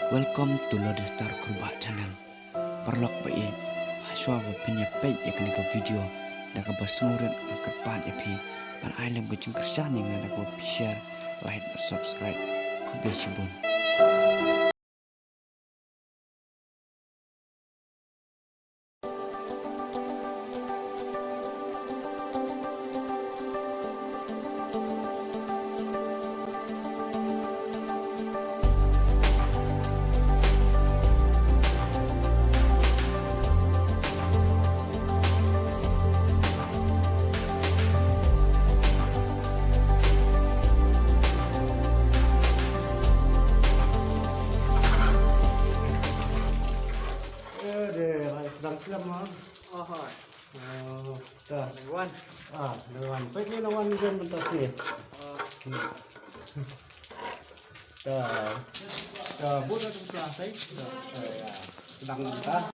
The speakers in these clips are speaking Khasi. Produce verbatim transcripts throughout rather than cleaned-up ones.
Welcome to Lodestar Kurbah Channel. Paralok ba ïeit, ha shuwa ba phin ïa peit ïa kane ka video, da kaba sngewrit nga kyrpad ïa phi ban ai lem ka jingkyrshan ïa nga da kaba phi share, like, subscribe. Khublei shibun. Eh, deh, hai, sedang film, ah. Oh, hai. Oh, dah. Number one. Ah, number one. Baik, ni number one ni, jom bentar sini. Oh. Hmm. Dah. Dah, buat dah sebelah, sai. Dah, dah, ya. Sedang bentar.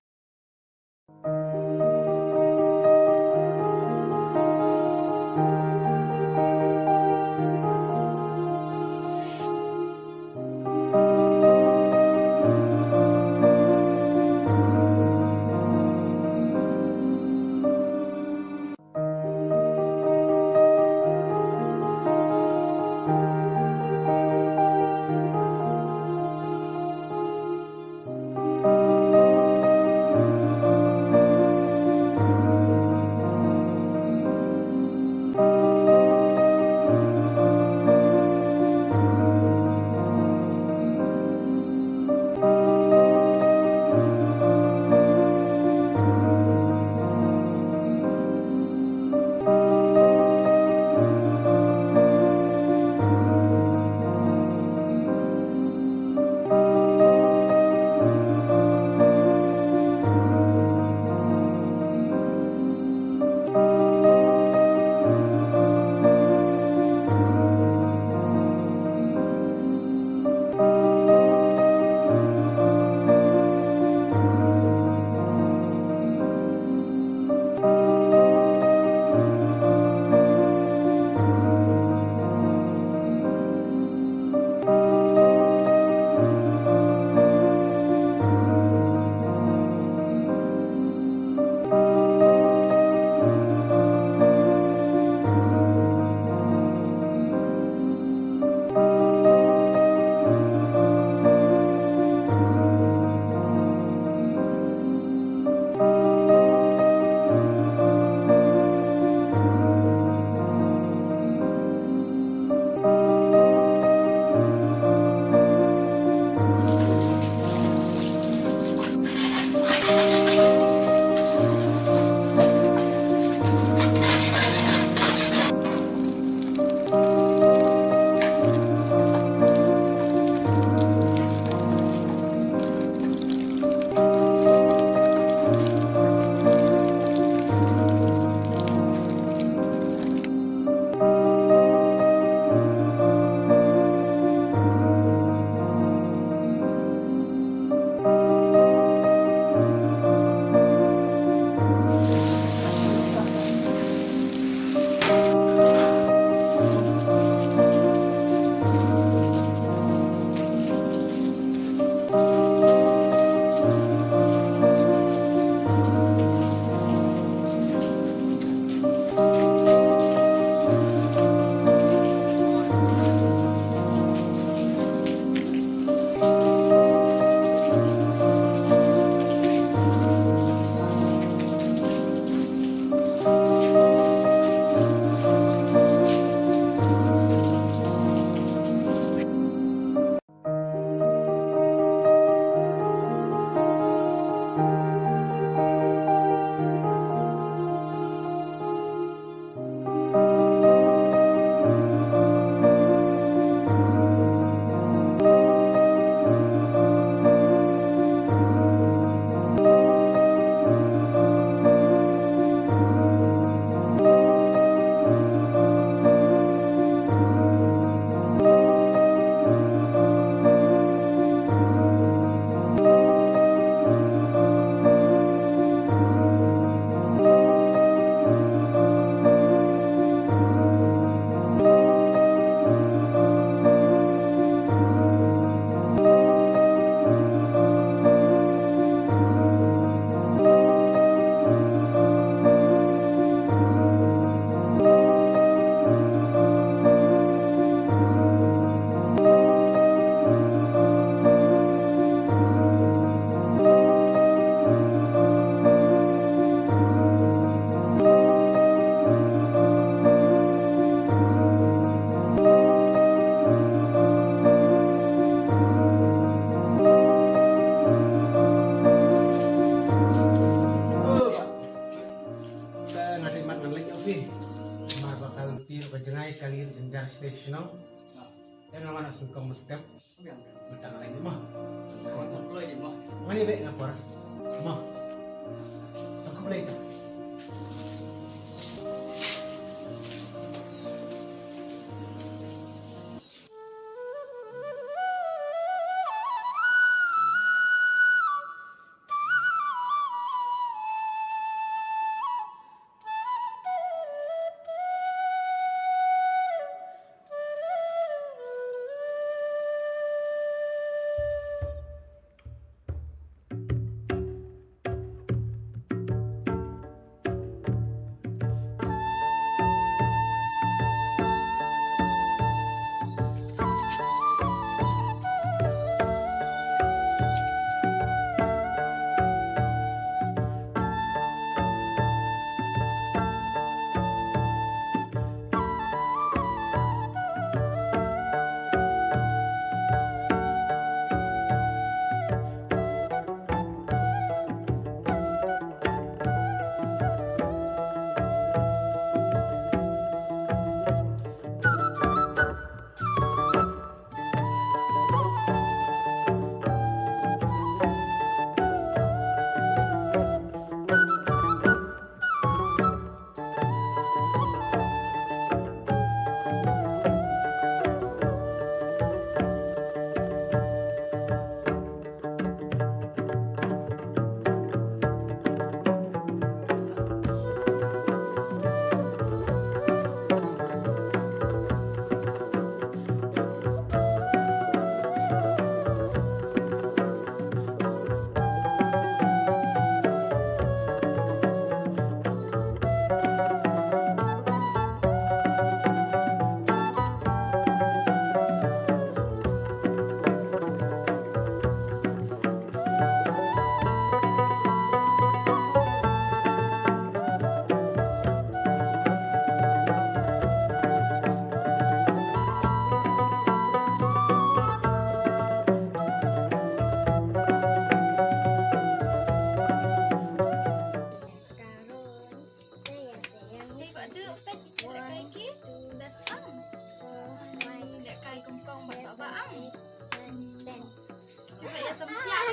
Ïa nga wan sngewkong ma step. Biang, biang. Mynta nga leit mo. Sngewkong kloi di mo. Mane bek nga por. Mo. Aku play. Karon, te ïa sayang. Te ba duk pet ite lehkai ki. Best ang. Mai lehkai kongkong bad ba ba ang. Ba ïa samthiah.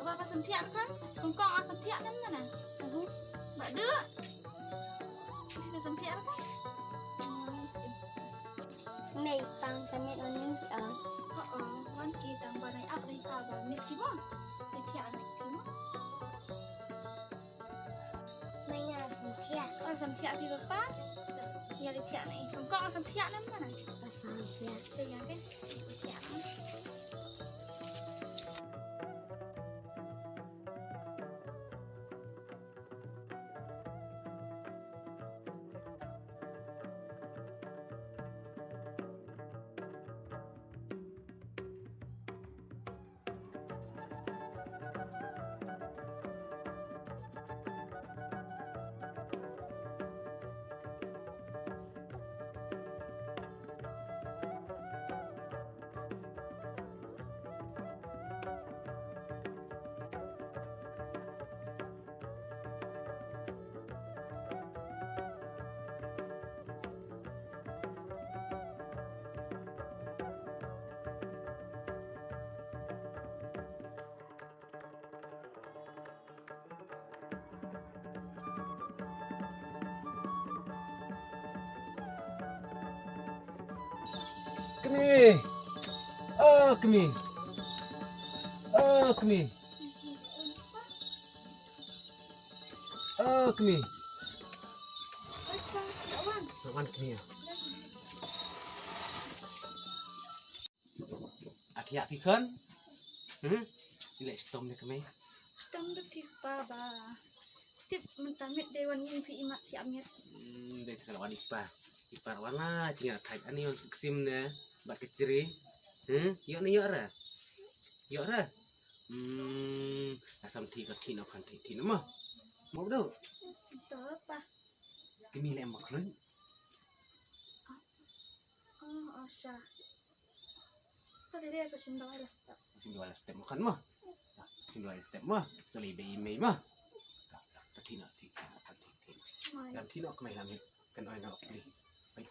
Ba ba samthiah kan? Kongkong ang samthiah kan na. Ba duk. Ba samthiah kan? Mei tang samit on ni ki ang. Oh, oh, wan ki tang ba nai ap ri pa ba mit ki mo. Ri thiah mit ki mo. Mei nga samthiah. Oh, samthiah phi ba pa. Ïa ri thiah nai. Kongkong samthiah nam na. Samthiah. Te ïa ke. Thiah nam. Kmie. Oh, kmie. Oh, kmie. Oh, kmie. Wan kmie. Ati ati kan? Hmm? Ile stom de kmie. Stom de phi pa ba. Tip mynta miet dei wan ïing phi imat thiah miet. Hmm, dei tang wan i pa. I pa wan la jingïaid thait ani wan ksim ne bad kachri. Hmm, ïoh ne ïoh ra. Ïoh ra. Hmm, asam thi ka thi no kan thi thi no mo. Mo do. Do pa. Kmie le mo khlun. Oh, oh, sha. Tadi dia ka shin dawai la step. Shin dawai la step mo kan mo. Shin dawai la step mo. Sali be i mei mo. Ka thina thina thina. Lam thina kmai lam kan oi na pli. Ai.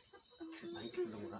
Mai ki lung ra.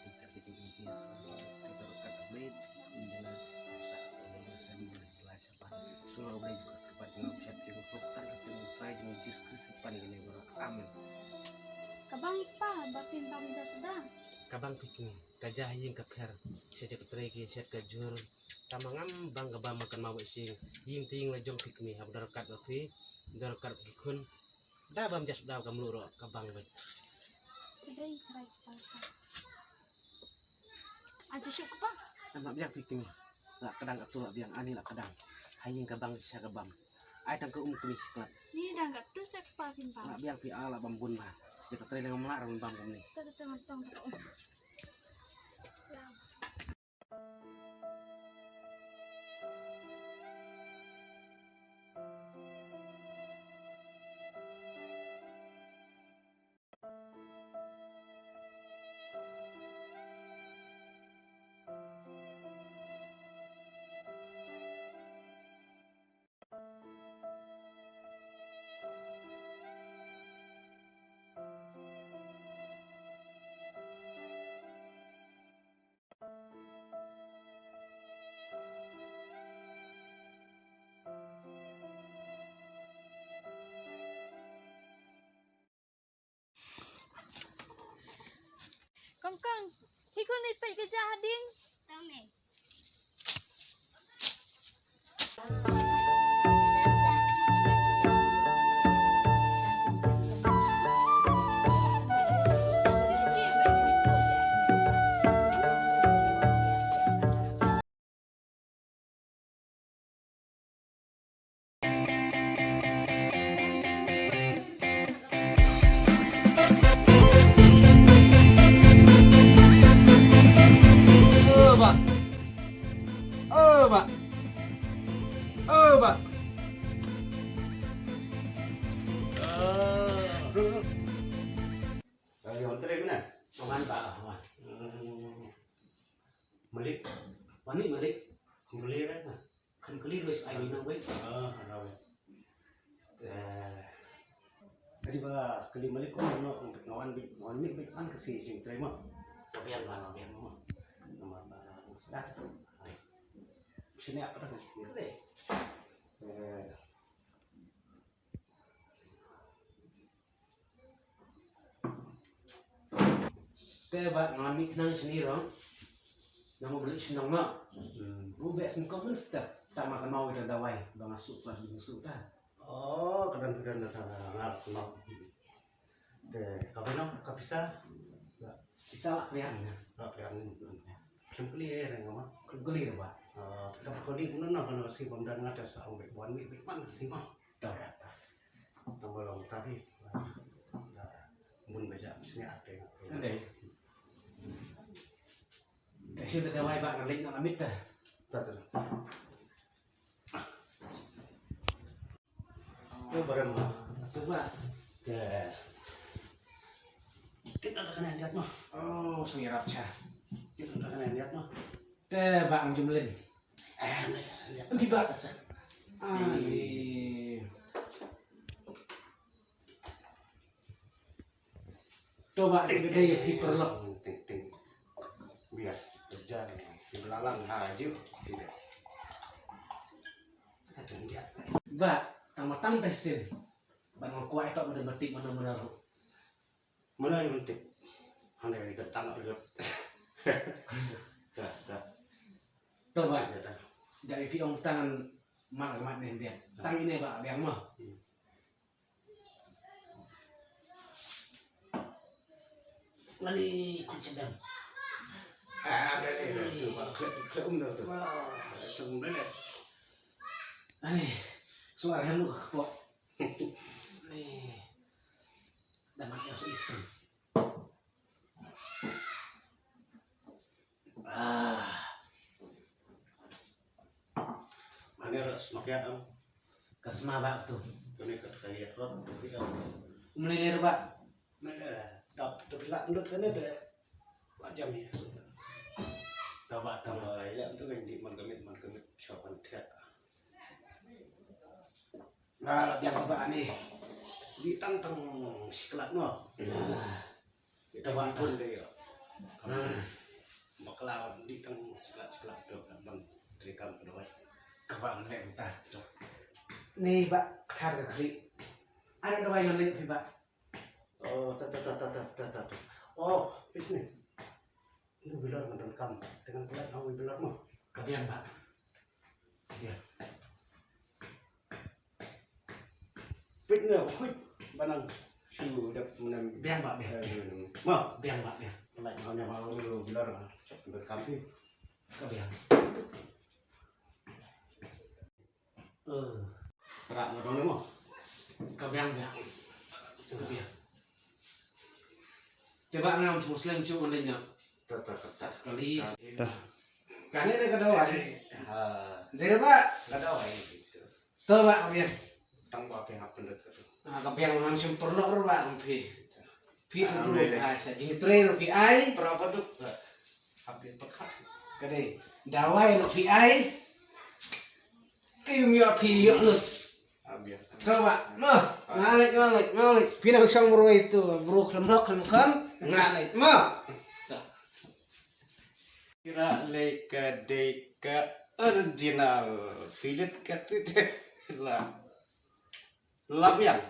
Amen. Ka bang ïa kpa ba phin bam ja sdang. Ka bang phi kmie, ka ja ha ïing ka pher, sha ja ka trei ki shet ka jur. Tama ngam bang ka bam kan ma ba shing. Ïing te ïing la jong phi kmie, hap dor kat ba phi, dor kat ki khun. Da bam ja sdang ka mluh ro ka bang ba. Ka dei ka dei ka dei. Aja shu kpa. Amat biang phi kmie. La ka dang atu la biang ani la ka dang. Ha ïing ka bang sha ka bam. Ai tang ka um kmie shi klat. Ni dang ka tu sek pa phin bang. La biang phi a la bam bun ba. Sha ka trei leng mla ra bam kumne. Ta ka tang tang ta ka um. Kong kong, hi khun ïa peit ka ja hadien. Ơ, bah. Ơ, bah. Ơ, bah. Ơ. Ơ, yon tre mina. Wan, bah, wan. Malik. Malik, Malik. Malik, eh? Kan kali ruh ai minum baik. Ah, ada baik. Eh. Tadi ba kali Malik ko no, ngawan bik, ngawan bik, bik an kasi jing terima. Tapi yang mana, yang mana? Nama, eh, sudah. Sini apa dah? Oke. Eh. Te ba nga mih khnang shane ruh. Nang ba leit shnong noh. Hmm. Ruh ba sngewkhop mynstep. Tang ma ka nau ïa ka dawai ba nga shu pynlong shu ta. Oh, ka don, ka don, ka don, ka don, nga la kynnoh. Te ka pynlong ka pisa. Pisa la pliang na. La pliang na. Khlem kli eh, reng ma. Khlem kli ba. Oh, ka pynlong kumno na, kumno si bym don nga te sa ong bad wan mih bad man si ma. Tang. Tang ba long ta phi. Bun ba ja sini ate. Ade. Te shu da dawai ba nga leit na amit ta. Ta ta. Te barem ba. Tu ba. Te. Te da kane diat ma. Oh, sngirap cha. Te da kane diat ma. Te ba ang jumlin. Eh, ni ba. Ani. To ba, te dei ïa phi paralok. Ting, ting. Biar kerja ni. Belalang ha ju. Ba, tang matang te sin. Ba nga kwah ito mano mati mano mano ruh. Mano ïa mynta? Hane ka tang ruh. Dah, dah. To ba. Dah, dah. Jadi phi ong tangan mat mat ni dia. Tang ine ba biang mo. Hmm. Lani kun sedang. Ah, dah, dah, dah, tu, Pak. Klik, klik um dah tu. Wah. Klik um dah, dah. Ani, suara lu kepok. Ni. Dah mat yang seisem. Ah. Mane ra sma kiad am? Ka sma ba tu. Kane ka kaliat rot tu kita. Um lele ba. Mane ra dap tu pila ndut kane te. Ba jam ya. Taba taba. Ila tu kan di man kamit man kamit sopan thiah. Nga la biang kaba ani. Di tang tang siklat no. Nah. Kita ba pun deh ya. Nah. Bakla di tang siklat siklat tu kan bang trikam kedua. Kaba ngene kita. Ni ba kthar ka khri. Ada dawai ngan leh phi ba. Oh, ta ta ta ta ta ta ta. Oh, pis ni. Ni bilor ngan donkam. Dengan kulat nang bilor mo. Ka biang ba. Ka biang. Pit ne, pit. Banang. Shu dap menang. Biang ba biang. Eh, biang. Ma. Biang ba biang. Lai mau nya mau lu bilor. Donkam pit. Ka biang. Eh. Rak ngadong ne mo. Ka biang biang. Ka biang. Te ba ngam shu slem shu ngan leh nya. Ta ta ta ta. Kali. Ta. Kane ne ka dawai. Ha. Dei ba. Ka dawai. To ba ka biang. Tang ba phi hap pynlut ka tu. Ah, ka biang ngam shu pynlut ruh ba ngam phi. Phi tu ruh ai sa jingtrei ruh phi ai. Pra ba duk sa. Hap phi pyrkhat. Ka dei. Dawai ruh phi ai. Ki ym ïoh phi ïoh lut. Ka ba, mo, nga leit, nga leit, nga leit. Phi nang shong bru itu, bru khlem lok khlem kham, nga leit, mo. Kira lei ka dei ka original. Phi leit ka tu te la. La biang.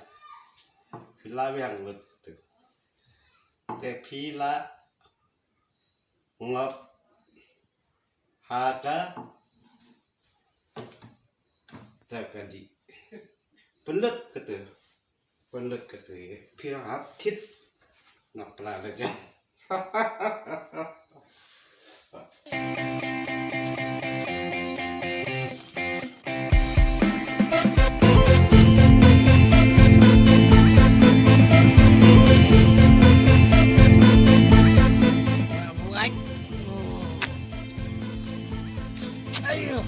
Phi la biang lut tu. Te phi la Ngop. Ha ka. Sa ka di. Pynlut kata. Pynlut kata. Phi hap tit. Ngap la la jang. Ayo.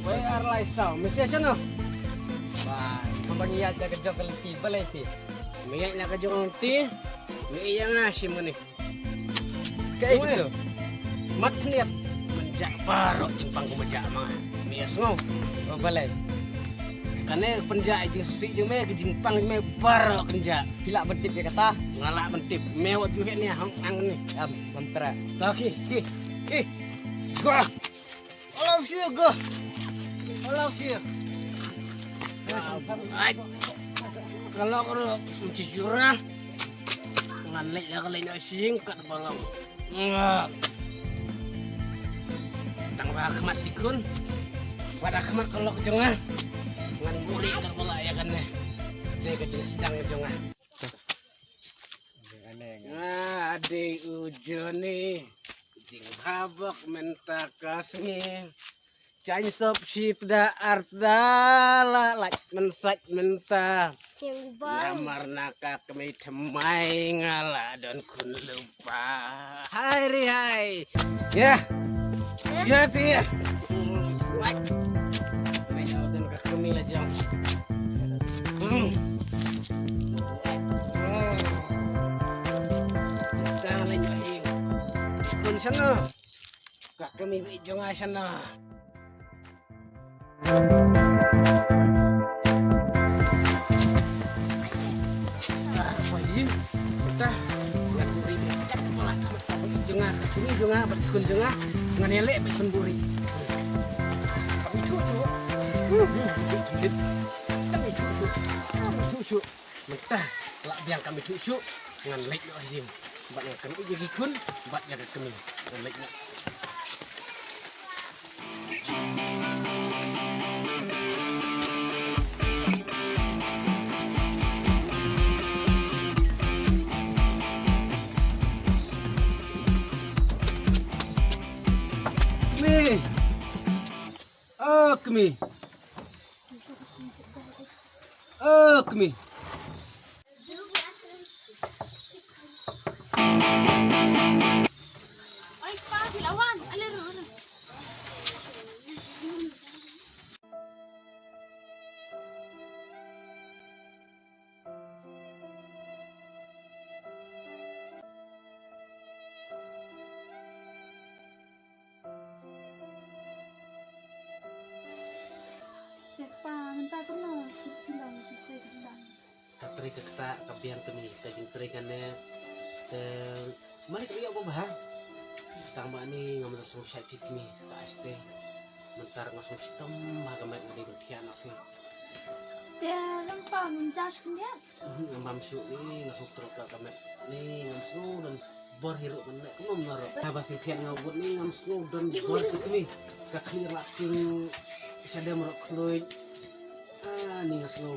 Wei ar lai saw. Mesti aja no. Wah, kau panggil aja ke jok lenti balai ti. Mia nya ka jong ti. Mia nga shim ni. Kaei kito? Mat niat. Mynjah baroh jingpang ku mynjah ma nga. Mia sngew. Oh, balei? Kane pynjah jingsngewsih jong me, ka jingpang jong me baroh kynjah. Phi lah ban tip ïa kata? Nga lah ban tip. Me wat ju heh ne hang ang ne. Am, mynta. Ta ki, ki, ki. Go. I love you, go. I love you. Ai. Ka lok ruh mynta jura. Ngan leit la ka leit na sing kat ba long. Nga. Tang ba khmat dikun. Ba da khmat ka lok jong nga. Ngan buri kat ba la ïa kane. Te ka jingsdang jong nga. Nga dei u Johnny, jingbhabok mynta ka sngi. Jaiñ sop shi tda ar tda la lait mynsait mynta. Namar na ka kmie thymmai nga la don khun lypa. Hai ri hai. Ïa. Ïa ti ïa. Wait. Wait, don ka kmie la jong. Hmm. Sa la jong hi. Khun shano. Ka kmie beit jong nga shano. Ah, poi. Mynta ngan buri beit kat ba la ka beit jong nga, ka kmie jong nga bad khun jong nga. Ngan ïaleh beit shen buri. Kam ïathuh shuh. Hmm, hmm, hmm, hmm. Kam ïathuh shuh. Kam ïathuh shuh. Mynta lah biang kam ïathuh shuh. Ngan leit noh ha ïing bad nga kynnoh ïa ki khun bad ïa ka kmie. Ngan leit noh. Kmie. Oh, kmie. Oh, kmie. Oi, pa, phi la wan. Ale, ru, ru. Te pa, mynta kumno phi long jingtrei jingbiang? Ka trei ka ktah, ka biang kmie, ka jingtrei kane. Te mane ka ïoh ba bha. Tang ba ni ngam da sngewshai phi kmie sa aste. Mynta nga sngewshitom bha ka met nga dei ban thiah na phi. Te lem pa, ngam judge khyndiat. Mhm, ngam bam shuh ni, nga sngewthuh ka ka met. Ni ngam sngew don bor hi ruh ban leh kumno kumno ruh. Haba sngewthuh nga bud ni ngam sngew don bor ki kmie. Ka khlieh la king shadem ruh khluid. Ah, ni nga sngew.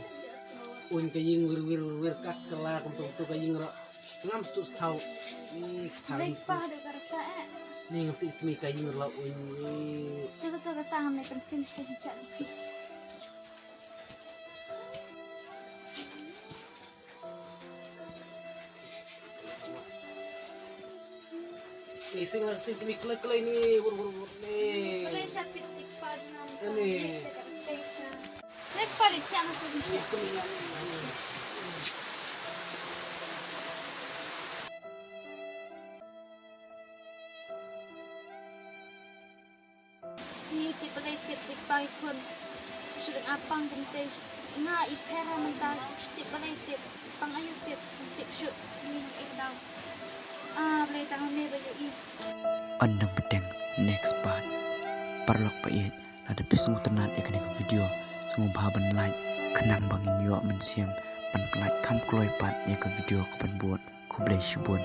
Uin ka ïing wir wir wir wir ka kylla kumto kumto ka ïing ruh. Ngam sngewthuh thaw. Ni thaw. Leit pa da ka rta eh. Ni ngam tip kmie ka ïing ruh la uin ni. Tu tu tu ka tang ne kan sin shi shi cha. Ni sing sing ni klei klei ni wur wur wur ni. Pressure tik tik pa jnam. Ani. Pressure. Ni pa li tiang tu ni. Ni tip balei tip tip pai khun. Shu dang apang kumte. Nga i phera mynta tip balei tip. Pang ayu tip tip shu. Ni nang ik dau. Ah, balei tang me ba yu i. Ynda bteng next part. Paralok ba ïeit, lada phi sngewtynnat ïa kane ka video, sngewbha ban like, khnang ba ngin ïoh mynsiem ban pyllait kham kloi pat ïa ka video kaban bud. Khublei shibun.